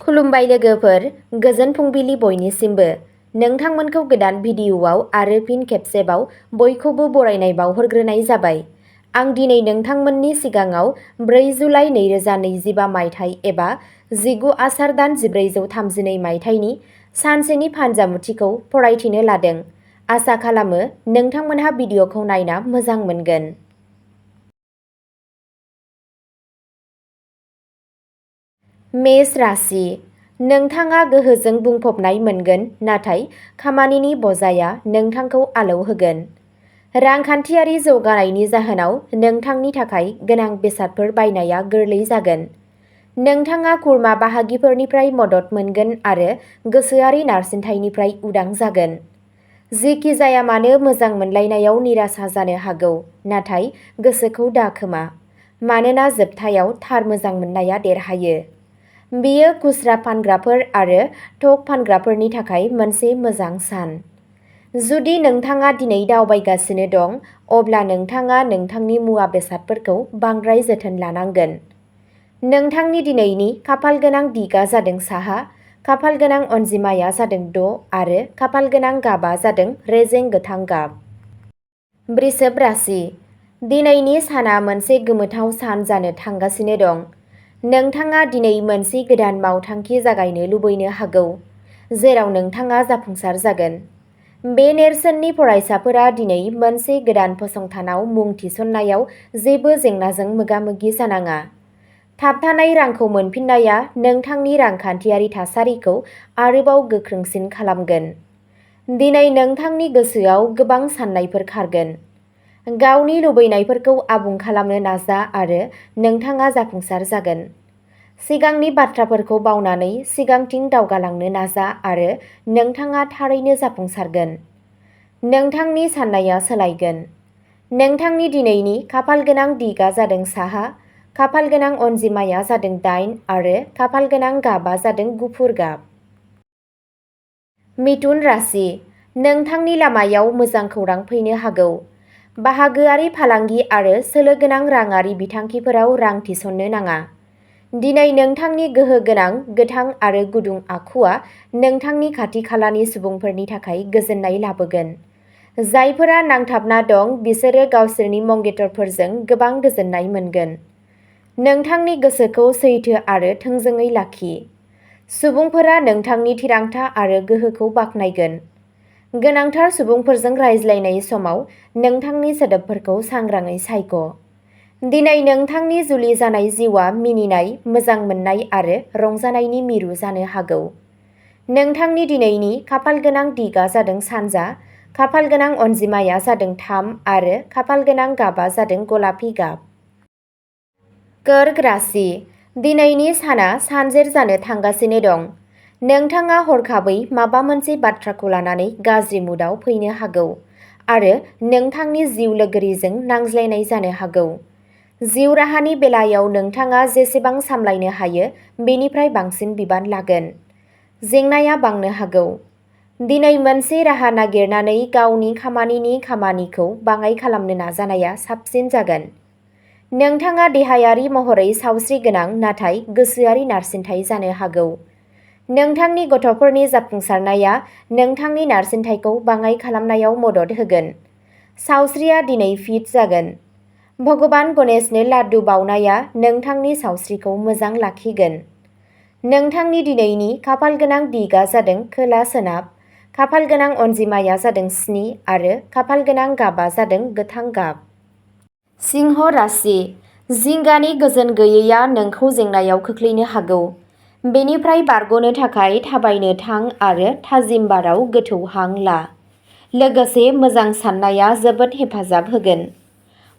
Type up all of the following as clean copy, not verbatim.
खुलुमबाय लोगोफोर, गोजोन फुंबिलि बयनिसिमबो। नोंथांमोनखौ गोदान भिडिअ'आव आरो फिन खेबसेबाव बयखौबो बरायनाय बावहरग्रोनाय जाबाय। आं दिनै नोंथांमोननि सिगाङाव 4 जुलाइ 2025 मायथाइ एबा 19 आसार दान 1432 मायथाइनि सानसेनि फानजामुथिखौ फरायथिनो लादों। आसा खालामो नोंथांमोनहा भिडिअ'खौ नायना मोजां मोनगोन। मेष राशि। नोंथाङा गोहोजों बुंफबनाय मोनगोन, नाथाय खामानिनि बजाया नोंथांखौ आलौहोगोन। रांखान्थियारि जौगानायनि जाहोनाव नोंथांनि थाखाय गोनां बेसादफोर बायनाया गोरलै जागोन। नोंथाङा खुरमा बाहागिफोरनिफ्राय मदद मोनगोन आरो गोसोआरि नारसिनथायनिफ्राय उदां जागोन। जेखि जाया मानो मोजां मोनलायनायाव निराशा जानो हागौ, नाथाय गोसोखौ दाखोमा, मानोना जोबथायाव थार मोजां मोननाया देरहायो। बेयो खुस्रा फानग्राफोर आरो थक फानग्राफोरनि थाखाय मोनसे मोजां सान। जुदि नोंथाङा दिनै दावबायगासिनो दं, अब्ला नोंथाङा नोंथांनि मुवा बेसादफोरखौ बांद्राय जोथोन लानांगोन। नोंथांनि दिनैनि खाफालगोनां दिगआ जादों साहा, खाफालगोनां अनजिमाया जादों 6 आरो खाफालगोनां गाबआ जादों रेजें गोथां गाब। वृषभ राशि। दिनैनि साना मोनसे गोमोथाव सान जानो थांगासिनो दं। नोंथाङा दिनै मोनसे गोदान मावथांखि जागायनो लुबैनो हागौ, जेराव नोंथाङा जाफुंसार जागोन। बे नेरसोननि फरायसाफोरा दिनै मोनसे गोदान फसंथानाव मुं थिसननायाव जेबो जेंनाजों मोगा-मोगि जानाङा। थाबथानाय रांखौ मोनफिननाया नोंथांनि रांखान्थियारि थासारिखौ आरोबाव गोख्रोंसिन खालामगोन। दिनै नोंथांनि गोसोआव गोबां साननायफोर खारगोन। गावनि लुबैनायफोरखौ आबुं खालामनो नाजा आरो नोंथाङा जाफुंसार जागोन। सिगांनि बाथ्राफोरखौ बावनानै सिगांथिं दावगालांनो नाजा आरो नोंथाङा थारैनो जाफुंसारगोन। नोंथांनि साननाया सोलायगोन। नोंथांनि दिनैनि खाफालगोनां दिगआ जादों साहा, खाफालगोनां अनजिमाया जादों 8 आरो खाफालगोनां गाबआ जादों गुफुर गाब। मिथुन राशि। नोंथांनि लामायाव मोजां खौरां फैनो हागौ। बाहागोआरि फालांगि आरो सोलो गोनां राङारि बिथांखिफोराव रां थिसननो नाङा। दिनै नोंथांनि गोहो गोनां, गोथां आरो गुदुं आखुआ नोंथांनि खाथि-खालानि सुबुंफोरनि थाखाय गोजोननाय लाबोगोन। जायफोरा नांथाबना दं बिसोरो गावसोरनि मंगेतरफोरजों गोबां गोजोननाय मोनगोन। नोंथांनि गोसोखौ सैथो आरो थोंजोङै लाखि। सुबुंफोरा नोंथांनि थिरांथा आरो गोहोखौ बाख्नायगोन। गोनांथार सुबुंफोरजों रायज्लायनाय समाव नोंथांनि सोदोबफोरखौ सांग्राङै सायख'। दिनै नोंथांनि जुलि जानाय जिउआ मिनिनाय, मोजां मोननाय आरो रंजानायनि मिरु जानो हागौ। नोंथांनि दिनैनि खाफालगोनां दिगआ जादों सानजा, खाफालगोनां अनजिमाया जादों 3 आरो खाफालगोनां गाबआ जादों गलापि गाब। कर्क राशि। दिनैनि साना सानजेर जानो थांगासिनो दं। नोंथाङा हरखाबै माबा मोनसे बाथ्राखौ लानानै गाज्रि मुडआव फैनो हागौ आरो नोंथांनि जिउ लोगोरिजों नांज्लायनाय जानो हागौ। जिउ राहानि बेलायाव नोंथाङा जेसेबां सामलायनो हायो बेनिफ्राय बांसिन बिबान लागोन। जेंनाया बांनो हागौ। दिनै मोनसे राहा नागिरनानै गावनि खामानिखौ बाङाइ खालामनो नाजानाया साबसिन जागोन। नोंथाङा देहायारि महरै सावस्रिगोनां नाथाय गोसोआरि नारसिनथाय जानो हागौ। नोंथांनि गथ'फोरनि जाफुंसारनाया नोंथांनि नारसिनथायखौ बाङाइ खालामनायाव मदद होगोन। सावस्रिया दिनै फिट जागोन। भगबान गणेशनो लाड्डु बावनाया नोंथांनि सावस्रिखौ मोजां लाखिगोन। नोंथांनि दिनैनि खाफालगोनां दिगआ जादों खोला-सोनाब, खाफालगोनां अनजिमाया जादों 7 आरो खाफालगोनां गाबआ जादों गोथां गाब। सिंह राशि। जिंगानि गोजोन गैयैआ नोंखौ जेंनायाव खोख्लैनो हागौ। बेनिफ्राय बारग'नो थाखाय थाबायनो थां आरो थाजिम बाराव गोथौ हां ला। लोगोसे मोजां साननाया जोबोद हेफाजाब होगोन।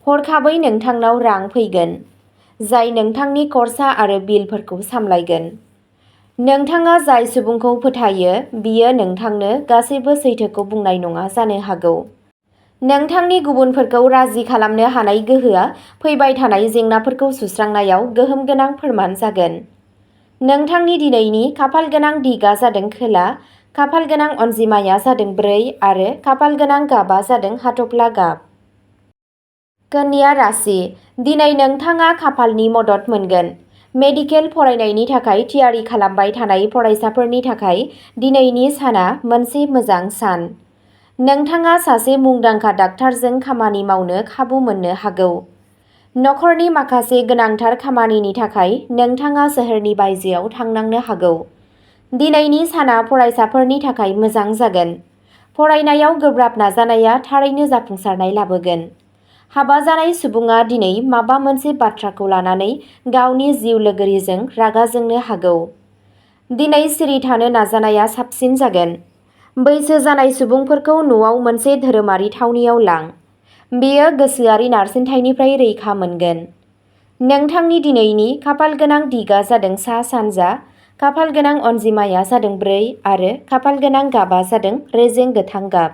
हरखाबै नोंथांनाव रां फैगोन, जाय नोंथांनि खर्सा आरो बिलफोरखौ सामलायगोन। नोंथाङा जाय सुबुंखौ फोथायो बियो नोंथांनो गासैबो सैथोखौ बुंनाय नङा जानो हागौ। नोंथांनि गुबुनफोरखौ राजि खालामनो हानाय गोहोआ फैबाय थानाय जेंनाफोरखौ सुस्रांनायाव गोहोम गोनां फोरमान जागोन। नोंथांनि दिनैनि खाफालगोनां दिगआ जादों खोला, खाफालगोनां अनजिमाया जादों 4 आरो खाफालगोनां गाबआ जादों हाथफ्ला गाब। कन्या राशि। दिनै नोंथाङा खाफालनि मदद मोनगोन। मेडिकेल फरायनायनि थाखाय थियारि खालामबाय थानाय फरायसाफोरनि थाखाय दिनैनि साना मोनसे मोजां सान। नोंथाङा सासे मुंदांखा डाक्टारजों खामानि मावनो खाबु मोननो हागौ। नखरनि माखासे गोनांथार खामानिनि थाखाय नोंथाङा सोहोरनि बायजोआव थांनांनो हागौ। दिनैनि साना फरायसाफोरनि थाखाय मोजां जागोन। फरायनायाव गोब्राब नाजानाया थारैनो जाफुंसारनाय लाबोगोन। हाबा जानाय सुबुङा दिनै माबा मोनसे बाथ्राखौ लानानै गावनि जिउ लोगोरिजों रागा जोंनो हागौ। दिनै सिरि थानो नाजानाया साबसिन जागोन। बैसो जानाय सुबुंफोरखौ न'आव मोनसे धोरोमारि थावनियाव लां। बेयो गोसोआरि नारसिनथायनिफ्राय रैखा मोनगोन। नोंथांनि दिनैनि खाफालगोनां दिगआ जादों सा-सानजा, खाफालगोनां अनजिमाया जादों 4 आरो खाफालगोनां गाबआ जादों रेजें गोथां गाब।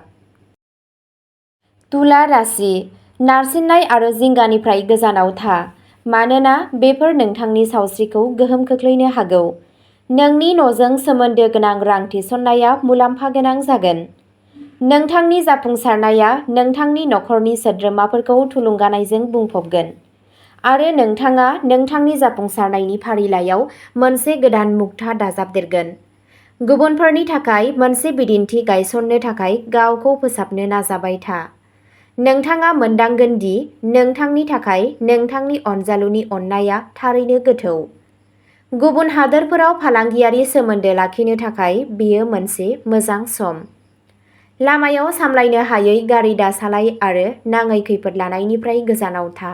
तुला राशि, नारसिननाय आरो जिंगानिफ्राय गोजानाव था, मानोना बेफोर नोंथांनि सावस्रिखौ गोहोम खोख्लैनो हागौ। नोंनि न'जों सोमोन्दो गोनां रां थिसननाया मुलाम्फा गोनां जागोन। नोंथांनि जाफुंसारनाया नोंथांनि नखरनि सोद्रोमाफोरखौ थुलुंगानायजों बुंफबगोन आरो नोंथाङा नोंथांनि जाफुंसारनायनि फारिलाइयाव मोनसे गोदान मुक्ता दाजाबदेरगोन। गुबुनफोरनि थाखाय मोनसे बिदिन्थि गायसननो थाखाय गावखौ फोसाबनो नाजाबाय था। नोंथाङा मोनदांगोन दि नोंथांनि थाखाय नोंथांनि अनजालुनि अननायआ थारैनो गोथौ। गुबुन हादोरफोराव फालांगियारि सोमोन्दो लाखिनो थाखाय बेयो मोनसे मोजां सम। लामायाव सामलायनो हायै गारि दासालाय आरो नाङै खैफोद लानायनिफ्राय गोजानाव था।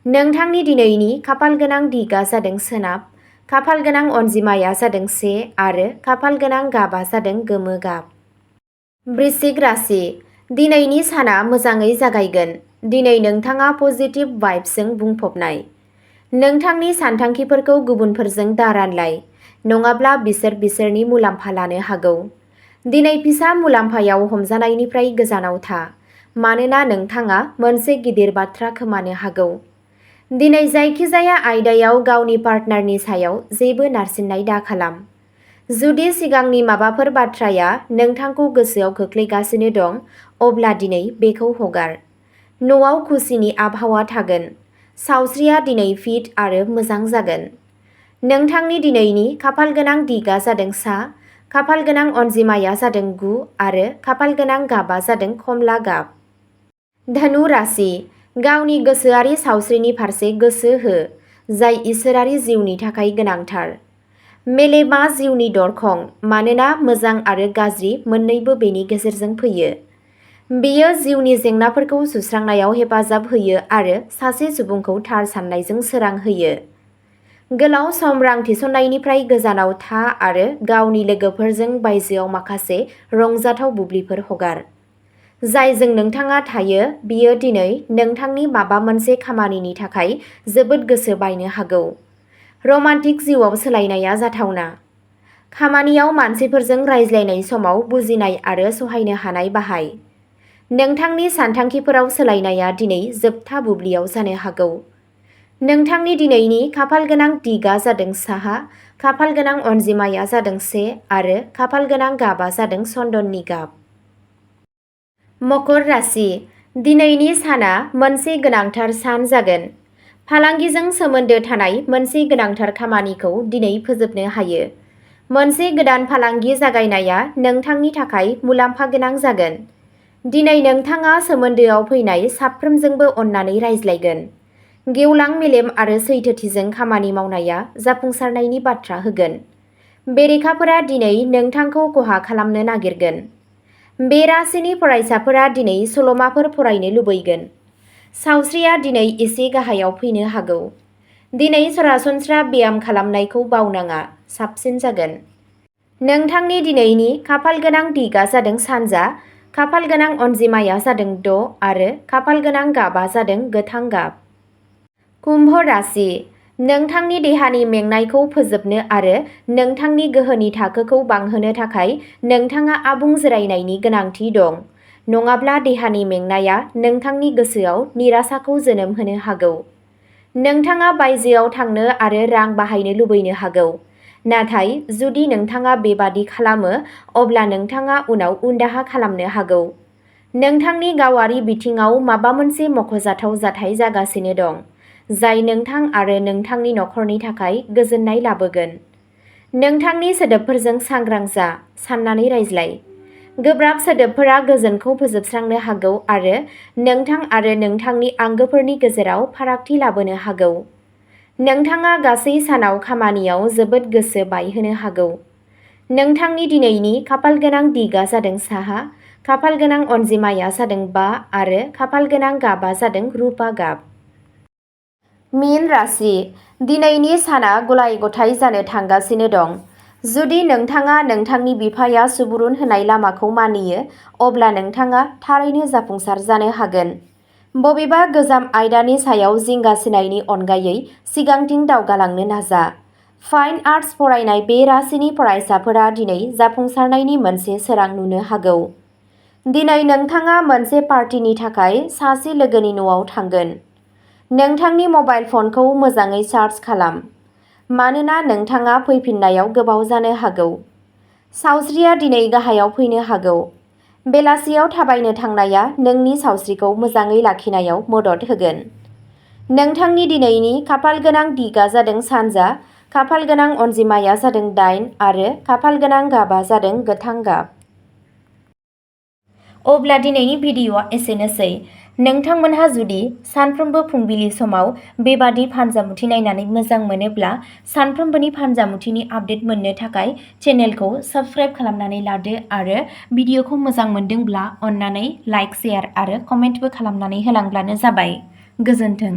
नोंथांनि दिनैनि खाफालगोनां दिगआ जादों सोनाब, खाफालगोनां अनजिमाया जादों 1 आरो खाफालगोनां गाबआ जादों गोमो गाब। वृश्चिक राशि, दिनैनि साना मोजाङै जागायगोन। दिनै नोंथाङा पजिटिभ भाइब्सजों बुंफबनाय। नोंथांनि सानथांखिफोरखौ गुबुनफोरजों दारानलाय, नङाब्ला बिसोर बिसोरनि मुलाम्फा लानो हागौ। दिनै फिसा मुलाम्फायाव हमजानायनिफ्राय गोजानाव था, मानोना नोंथाङा मोनसे गिदिर बाथ्रा खोमानो हागौ। दिनै जायखिजाया आयदायाव गावनि पार्टनारनि सायाव जेबो नारसिननाय दाखालाम। जुदि सिगांनि माबाफोर बाथ्राया नोंथांखौ गोसोआव खोख्लैगासिनो दं, अब्ला दिनै बेखौ हगार। न'आव खुसिनि आबहावा थागोन। सावस्रिया दिनै फिट आरो मोजां जागोन। नोंथांनि दिनैनि खाफालगोनां दिगआ जादों सा, खाफालगोनां अनजिमाया जादों 9 आरो खाफालगोनां गाबआ जादों खमला गाब। धनु राशि, गावनि गोसोआरि सावस्रिनि फारसे गोसो हो, जाय इसोरारि जिउनि थाखाय गोनांथार। मेलेमआ जिउनि दरखं, मानोना मोजां आरो गाज्रि मोन्नैबो बेनि गेजेरजों फैयो। बेयो जिउनि जेंनाफोरखौ सुस्रांनायाव हेफाजाब होयो आरो सासे सुबुंखौ थार साननायजों सोरां होयो। गोलाव सम रां थिसननायनिफ्राय गोजानाव था आरो गावनि लोगोफोरजों बायजोआव माखासे रंजाथाव बुब्लिफोर हगार। जायजों नोंथाङा थायो बियो दिनै नोंथांनि माबा मोनसे खामानिनि थाखाय जोबोद गोसो बायनो हागौ। रमान्टिक जिउआव सोलायनाया जाथावना। खामानियाव मानसिफोरजों रायज्लायनाय समाव बुजिनाय आरो सहायनो हानाय बाहाय। नोंथांनि सानथांखिफोराव सोलायनाया दिनै जोबथा बुब्लियाव जानो हागौ। नोंथांनि दिनैनि खाफालगोनां दिगआ जादों साहा, खाफालगोनां अनजिमाया जादों 1 आरो खाफालगोनां गाबआ जादों चन्दननि गाब। मकर राशि, दिनैनि साना मोनसे गोनांथार सान जागोन। फालांगिजों सोमोन्दो थानाय मोनसे गोनांथार खामानिखौ दिनै फोजोबनो हायो। मोनसे गोदान फालांगि जागायनाया नोंथांनि थाखाय मुलाम्फा गोनां जागोन। दिनै नोंथाङा सोमोन्दोआव फैनाय साफ्रोमजोंबो अननानै रायज्लायगोन। गेवलां मेलेम आरो सैथोथिजों खामानि मावनाया जाफुंसारनायनि बाथ्रा होगोन। बेरेखाफोरा दिनै नोंथांखौ खहा खालामनो नागिरगोन। बे राशिनि फरायसाफोरा दिनै सल'माफोर फरायनो लुबैगोन। सावस्रिया दिनै एसे गाहायाव फैनो हागौ। दिनै सरासनस्रा ब्याम खालामनायखौ बावनाङा, साबसिन जागोन। नोंथांनि दिनैनि खाफालगोनां दिगआ जादों सानजा, खाफालगोनां अनजिमाया जादों 6 आरो खाफालगोनां गाबआ जादों गोथां गाब। कुम्भ राशि, नोंथांनि देहानि मेंनायखौ फोजोबनो आरो नोंथांनि गोहोनि थाखोखौ बांहोनो थाखाय नोंथाङा आबुं जिरायनायनि गोनांथि दं। नङाब्ला देहानि मेंनाया नोंथांनि गोसोआव निराशाखौ जोनोम होनो हागौ। नोंथाङा बायजोआव थांनो आरो रां बाहायनो लुबैनो हागौ। नाथाय जुदि नोंथाङा बेबादि खालामो, अब्ला नोंथाङा उनाव उनदाहा खालामनो हागौ। नोंथांनि गावारि बिथिङाव माबा मोनसे मख'जाथाव जाथाय जागासिनो दं, जाय नोंथां आरो नोंथांनि नखरनि थाखाय गोजोननाय लाबोगोन। नोंथांनि सोदोबफोरजों सांग्रां जा, साननानै रायज्लाय। गोब्राब सोदोबफोरा गोजोनखौ फोजोबस्रांनो हागौ आरो नोंथां आरो नोंथांनि आंगोफोरनि गेजेराव फारागथि लाबोनो हागौ। नोंथाङा गासै सानाव खामानियाव जोबोद गोसो बायहोनो हागौ। नोंथांनि दिनैनि खाफालगोनां दिगआ जादों साहा, खाफालगोनां अनजिमाया जादों 5 आरो खाफालगोनां गाबआ जादों रुपा गाब। मीन राशि, दिनैनि साना गलाय-गथाय जानो थांगासिनो दं। जुदि नोंथाङा नोंथांनि बिफाया सुबुरुन होनाय लामाखौ मानियो, अब्ला नोंथाङा थारैनो जाफुंसार जानो हागोन। बबेबा गोजाम आयदानि सायाव जिंगासिनायनि अनगायै सिगांथिं दावगालांनो नाजा। फाइन आर्टस फरायनाय बे राशिनि फरायसाफोरा दिनै जाफुंसारनायनि मोनसे सोरां नुनो हागौ। दिनै नोंथाङा मोनसे पार्टिनि थाखाय सासे लोगोनि न'आव थांगोन। नोंथांनि मबाइल फनखौ मोजाङै चार्ज खालाम, मानोना नोंथाङा फैफिननायाव गोबाव जानो हागौ। सावस्रिया दिनै गाहायाव फैनो हागौ। बेलासियाव थाबायनो थांनाया नोंनि सावस्रिखौ मोजाङै लाखिनायाव मदद होगोन। नोंथांनि दिनैनि खाफालगोनां दिगआ जादों सानजा, खाफालगोनां अनजिमाया जादों 8 आरो खाफालगोनां गाबआ जादों गोथां गाब। अब्ला दिनैनि भिडिअ'आ एसेनोसै। नोंथांमोनहा जुदि सानफ्रोमबो फुंबिलि समाव बेबादि फानजामुथि नायनानै मोजां मोनोब्ला सानफ्रोमबोनि फानजामुथिनि आपडेट मोननो थाखाय चेनेलखौ साबस्क्राइब खालामनानै लादो आरो भिडिअ'खौ मोजां मोनदोंब्ला अन्नानै लाइक, शेयार आरो कमेन्टबो खालामनानै होलांब्लानो जाबाय। गोजोन्थों।